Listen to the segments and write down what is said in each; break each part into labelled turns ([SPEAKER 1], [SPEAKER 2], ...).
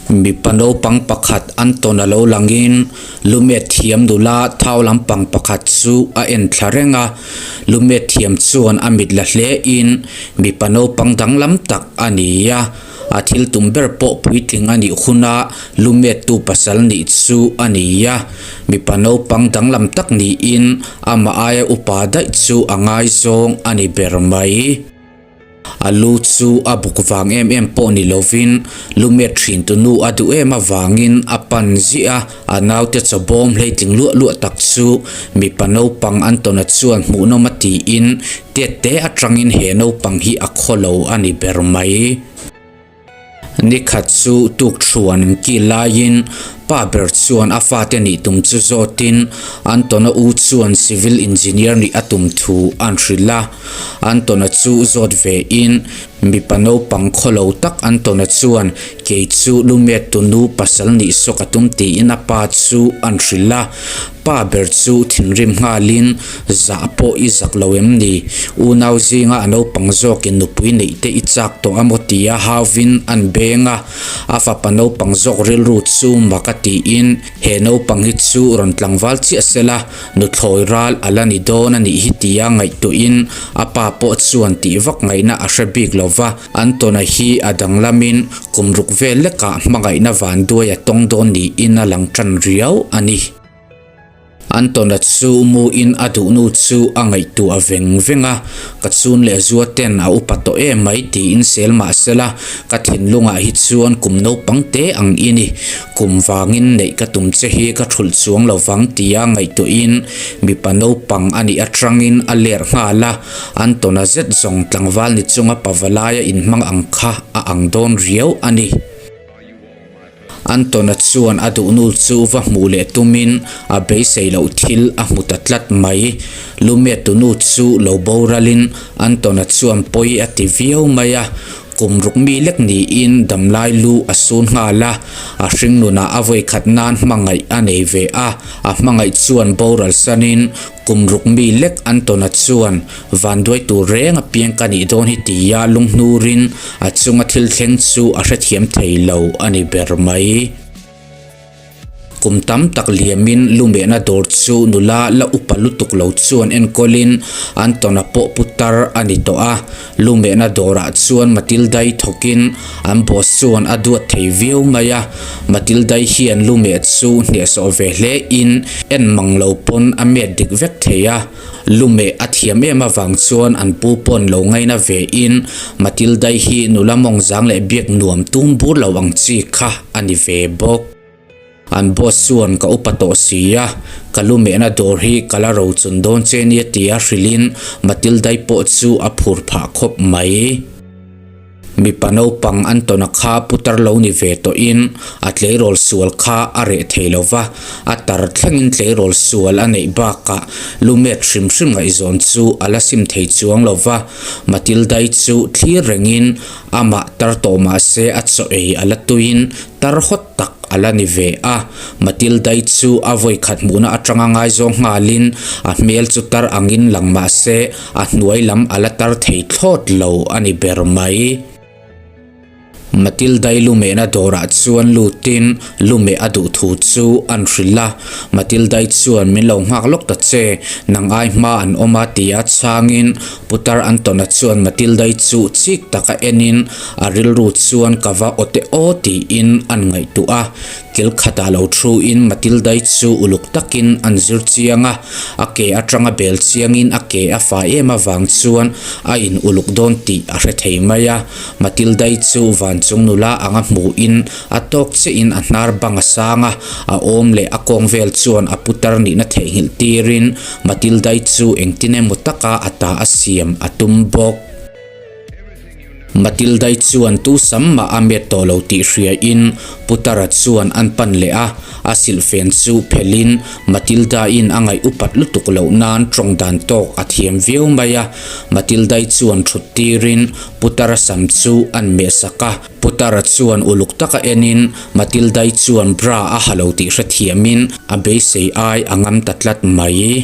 [SPEAKER 1] Mipa naupang pakhat an tawn a lo langin lumet thiam nula thau lampang pakhat chu a en thla reng a, lumet thiam chuan a mit la hle in mipa naupang danglam tak a ni a, a thil tum ber pawh puitling a nih huna lumet tu pasal nih chu a ni a, mipa naupang danglam tak niin amah aia upa daih chu a ngaizawng a ni ber mai. A lu chu a buk vang em em pawh ni lovin lumet thin tu nu a duh em avangin a pan ziah a, a naute chaw bawm hleitling luah luah tak chu mipa naupang Antona chuan hmuhnawm a tiin tet te atangin he naupang hi a khaw lo a ni ber mai. Nikhat chu tuk thuan an kil laiin pa ber chuan a fate nih tum chu zawtin Antona u chuan civil engineer nih a tum thu an hrilh a. Antona chu zawt vein mipa naupang khawlo tak Antona chuan kei chu lumet tunu pasal nih sawk a tum tiin a pa chu an hrilh a. Pa ber chu thinrim nghalin, Zah pawh i zak lo em ni? Unau zinga a naupang zawkin nupui neih te i chak tawh a maw tia hauvin an beng a. A fapa naupang zawk rilru chu mak a tiin, He naupang hi chu rawn tlangval chiah se la, nuthlawi ral a la ni dawn a nih hi tia ngaihtuahin a pa pawh chuan tih vak ngaihna a hre bik lo va. Antona hi a danglamin kum ruk vel lekah hmangaihna vanduai a tawng dawn niin a lang tan riau a ni. Antona chu muin a duhnu chu a ngaihtuah veng veng a, ka chun leh zua ten a upa tawh em mai tiin sel mah sela ka thinlungah hi chuan kum naupang te ang i ni, kum vangin neih ka tum che hi ka thulh chuang lo vang tia ngaihtuahin mipa naupang a nih atangin a ler nghal a. Antona zet zawng tlangval ni chunga pavalaia inhmang ang kha a ang dawn riau a ni. Antona chuan a duhnu chu va hmuh leh tumin a beisei loh thil a hmu ta tlat mai. Lumetunu chu lo boralin Antona chuan pawi a ti viau mai a. Kum ruk mi lek niin damlai lu a sun nghal a, a hringnunah a vawikhat nan hmangaih a nei ve a, a hmangaih chuan boral sanin kum ruk mi lek Antona chuan vanduai tur reng a piang ka nih dawn hi tia lunghnurin a chunga thil thleng chu a hrethiam thei lo a ni ber mai. Kum tam tak liamin lumehna dawr chu nula la upa lutuk lo chuan enkawlin Antona pawh putar a ni tawh a. Lumehna dawrah chuan Matildai thawkin an boss chuan a duat thei viau mai a. Matildai hian lumeh chu hnehsawh ve hle in en mang lo pawn a met dik vek thei a. Lumeh a thiam em avang chuan an pu pawn lo ngaina ve in Matildai hi nula mawngzang leh biak nuam tum bur lo ang chi kha a ni ve bawk. An boss chuan ka upa tawh si a, ka lu mehna dawr hi ka la ro chun dawn che nia tia hrilhin Matildai pawh chu a phur phah khawp mai. Mipa naupang Antona kha putar lo ni ve tawhin a tleirawl sual kha a reh thei lo va, a tar thlengin tleirawl sual a neih bakah lu met hrim hrim ngaihzawn chu a la sim thei chuang lo va, Matildai chu thlir rengin Amah tar tawh mah se a chaw ei a la tuiin tar hawt tak a la ni ve a. Matildai chu a vawi khat hmuhna atanga ngaizawng nghalin a hmel chu tar angin lang mah se a hnuai lam a la tar thei thlawt lo a ni ber mai. Matildai lumehna dawrah chuan lutin lumeh a duh thu chu an hrilh a. Matildai chuan min lo nghak lawk ta che, nang ai hma an awm a tia chhangin Putar Antona chuan Matildai chu chik taka enin a rilru chuan ka va aw teh aw tiin an ngaihtuah a. Kil khatah lo thuin Matildai chu uluk takin an zir chiang a, a ke atanga bel chiangin a ke a fai em avang chuan a in uluk dawn tih a hre thei mai a. Matildai chu vanchung nula anga hmuhin A tawk chiahin a hnar bang a sang a, a awm leh a kawng vel chuan a putar nihna theihnghilh tirin Matildai chu engtin emaw taka a ta a siam a tum bawk. Matildai chuan tu sam mah a met tawh lo tih hriain Putara chuan an pan leh a, a silhfen chu phelhin Matilda-in a ngaih upat lutuk loh nan tawng dan tawk a thiam viau mai a, Matildai chuan thut tirin Putara sam chu an mehsak a. Putara chuan uluk taka enin Matildai chuan bra a ha lo tih hrethiamin a beisei ai a ngam ta tlat mai.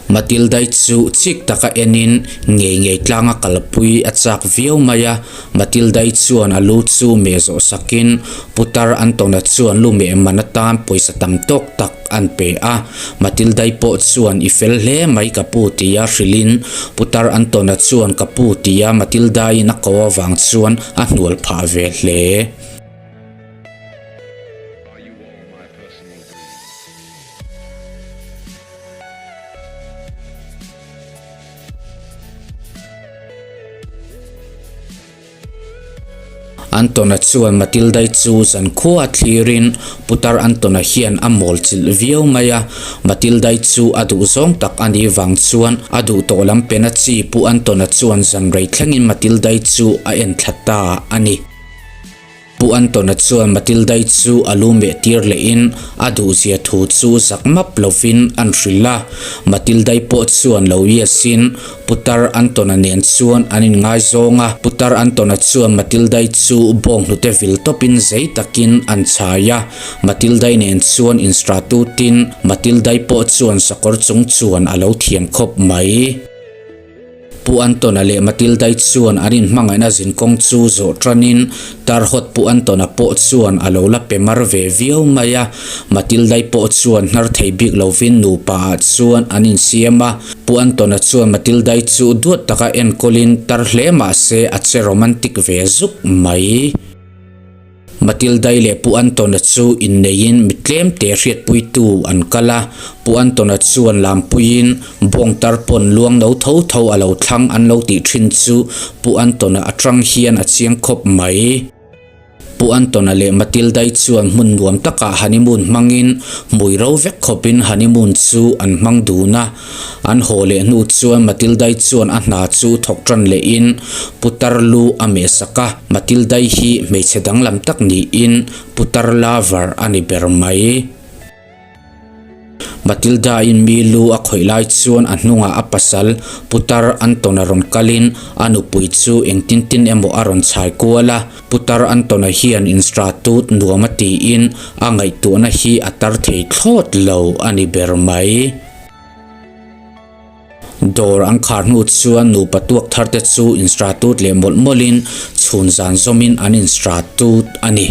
[SPEAKER 1] Matilda-i chu chik taka enin ngei ngei tlanga kalpui a chak viau mai a. Matilda-i chuan a lu chu meh zawh sakin putar Anton-a chuan lu meh man atan pawisa tam tawk tak an pe a. Matilda-i pawh chuan i fel hle mai ka pu tia hrilhin putar Anton-a chuan ka pu tia Matilda-i'n a ko avang chuan a hnual phah ve hle. Antona chuan Matilda-i chu zankhua a thlirin putar Antona hian a mawl chilh viau mai a. Matilda-i chu a duh zawng tak a nih vang chuan a duh tawh lam pena chi Pu Antona chuan zanrei thlengin Matilda-i chu a en thla ta a ni. Pu Antona chuan Matilda-i chu a lu meh tir lehin a duhzia thu chu zak map lovin an hrilh a. Matilda-i pawh chuan lo yes-in Putar Antona nen chuan an inngaizawng a. Putar Antona chuan Matilda-i chu bawnghnute vil tawpin zei takin an chhai a. Matilda-i nen chuan instratutin Matilda-i pawh chuan sakawr chung chuan a lo thiam khawp mai. Pu Antona leh Matilda-i chuan an inhmangaihna zinkawng chu zawh tanin Tarhawt Pu Antona pawh chuan a lo la pe mar ve viau mai a. Matilda-i pawh chuan hnar thei bik lovin nupa ah chuan an insiam a. Pu Antona chuan Matilda-i chu duat taka enkawlin tar hle mah se a che romantic ve zuk mai. Matilda-i leh Pu Antona chu inneiin mi tlem te hriatpuitu an kal a, Pu Antona chuan lampuiin bawng tar pawn luang no tho tho a lo thlang an lo tih thin chu Pu Antona atang hian a chiang khawp mai. Pu Antona leh Matilda-i chuan hmun nuam takah honeymoon hmangin hmui ro vek khawpin honeymoon chu an hmang dun a. An haw leh hnu chuan Matilda-i chuan a hna chu thawk tan lehin putar lu a meh sak a, Matilda-i hi hmeichhe danglam tak niin putar lover a ni ber mai. Matilda-in mi lu a khawih lai chuan a hnungah a pasal putar Anton-a rawn kalin a nupui chu engtin tin emaw a rawn chhai kual a, putar Anton-a hian instratut nuam a tiin a ngaihtuahna hi a tar thei thlawt lo a ni ber mai. Dawr an khar hnu chuan nupa tuak thar te chu instratut leh mawlh mawlhin chhun zan zawmin an instratut a ni.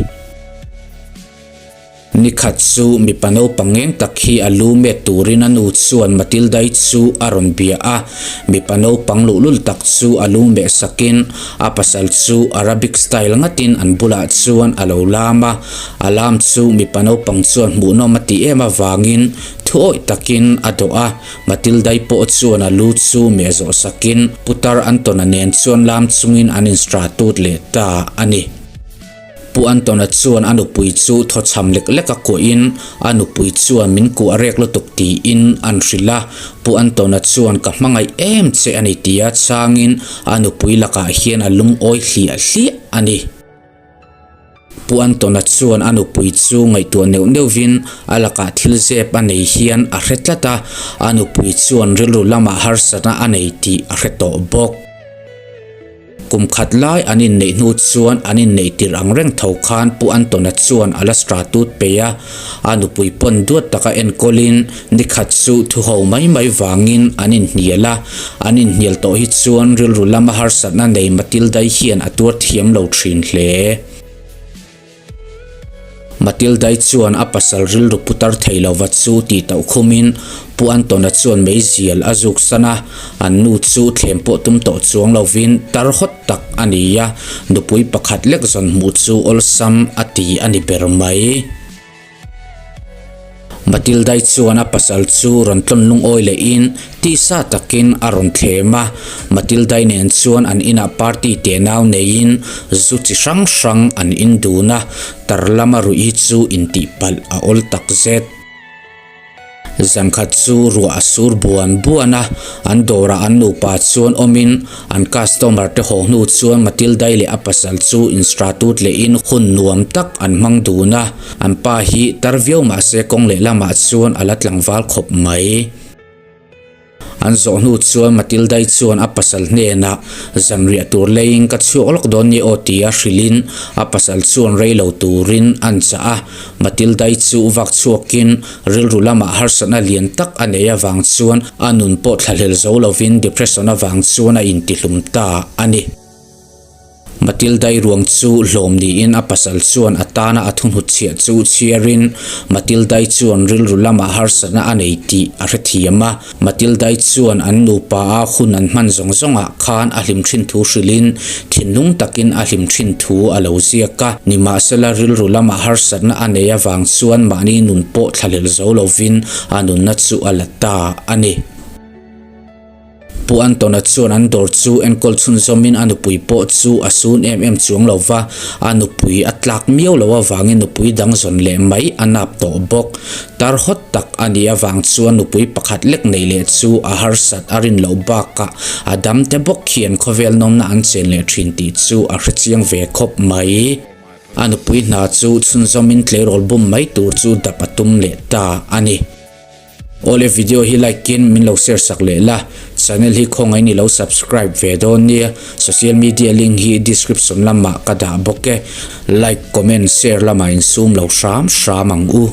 [SPEAKER 1] Nikhat chu mipa naupang ngeng tak hi a lu met turin a nu chuan Matilda-i chu a rawn bia a. Mipa naupang luhlul tak chu a lu meh sakin a pasal chu Arabic style ngatin an bulah chuan a lo lam a. A lam chu mipa naupang chuan hmuhnawm a tih em avangin Thuawih takin a dawh a, Matilda-i pawh chuan a lu chu meh zawh sakin Putar Anton-a nen chuan lam chungin an instratut leh ta a ni. Pu Anton-a chuan a nupui chu thawchham lek lek a kuahin a nupui chuan min kuah rek lutuk tiin an hrilh a, Pu Anton-a chuan ka hmangaih em che a ni tia changin a nupui lakah hian a lungawi hliah hliah a ni. Pu Antona chuan a nupui chu ngaihtuah neuh neuhvin a lakah thil zep a nei hian a hre tlat a, a nupui chuan rilru lamah harsatna a nei tih a hre tawh bawk. Kum khat lai an inneih hnu chuan an inneih tirh ang reng tho khan Pu Antona chuan a la stratut peih a, a nupui pawn duat taka enkawlin Nikhat chu thuho mai mai vangin an inhnial a, an inhnial tawh hi chuan rilru lama harsatna nei Matilda-i hian a tuar thiam lo thin hle. Matilda-i chuan a pasal rilru putar thei lova chu tih tauh khumin Pu Antona chuan meizial a zuk san a, an nu chu thlem pawh tum tawh chuang lovin tar hawt tak a ni a, nupui pakhat lek zawn hmuh chu awlsam a ti a ni ber mai. Matilda-i chuan a pasal chu rawn tlawn lungawi lehin tisa takin a rawn thlem a. Matilda-i nen chuan an inah party teh nau neiin zu chi hrang hrang an in dun a, tar lama ruih hi chu intihpalh a awl tak zet. Zankhat chu ruah a sur buan buan a, an dawrah an nupa chuan awmin an customer te haw hnu chuan Matilda-i leh a pasal chu instratut lehin hun nuam tak an hmang dun a, an pa hi tar viau mahse kawng lehlamah chuan a la tlangval khawp mai. An zawh hnu chuan Matilda-i chuan a pasal hnenah zanriah tur leiin ka chhuak lawk dawn nia aw tia hrilhin a pasal chuan rei lo turin an chah a. Matilda-i chu vak chhuakin rilru lamah harsatna lian tak a nei avang chuan a nun pawh thlahlel zo lovin depression avang chuan a intihlum ta a ni. Matilda-i ruang chu hlawm niin a pasal chuan a tana a thuhnut chhiah chu chhiarin Matilda-i chuan rilru lamah harsatna a nei tih a hrethiam a. Matilda-i chuan an nupa a hun an hman zawng zawngah khan a hlim thin thu hrilhin thinlung takin a hlim thin thu a lo ziak a. Nimahsela rilru lamah harsatna a nei avang chuan mahni nun pawh thlahlel zo lovin a nunna chu a la ta a ni. Pu Antona chuan an dawr chu enkawl chhunzawmin a nupui pawh chu a sun em em chuang lo va, a nupui a tlak miau lo avangin nupui dang zawn leh mai a nap tawh bawk. Tar hawt tak a nih avang chuan nupui pakhat lek neih leh chu a harsat a rin loh bakah a damte bawk hian khawvel nawmna an chen leh thin tih chu a hrechiang ve khawp mai. A nupui hna chu chhunzawmin tleirawl bum mai tur chu dap a tum leh ta a ni. Awle video hi like in min lo share sak leh la, channel hi khawngaih in i lo subscribe ve dawn nia, social media link hi description lamah ka dah bawk e, like comment share lamah in sum lo hram hram ang u.